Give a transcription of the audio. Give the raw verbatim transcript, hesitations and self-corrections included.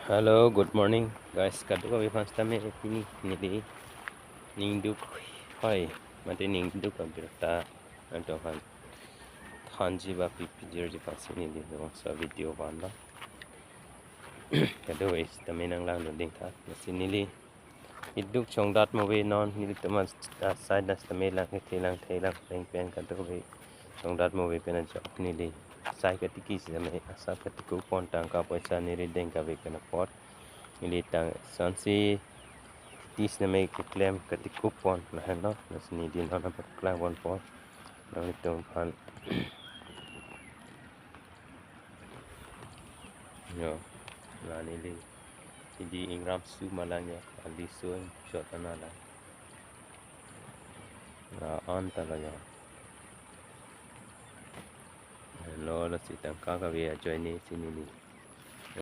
Hello, good morning, guys. Kadokave aphan sitame pini neli ningduk hoi, mate ningduk abirta nangtum aphan thanji ba pi pijirji aphansi neli bangso video vanlo. Kadokave sitame nanglangdun dingtha. Lasi neli iduk chongdat move non, nelitum a-side na sitame lang kethe lang the lang reng pen kadokave chongdat move pen ajok neli sai katiki sitame asap katikup pon, tangka poisa neli deng kave pen apot. Neli tang sansi titi sitame keklem katikup pon lahenlo. Lasi neli non apot klang ponpo nanglitum aphan. Yo, la neli. Neli ingram su malang ya, ali su chot ana la. La an ta la ya. Lo, lasi tangka kave ajoine si neli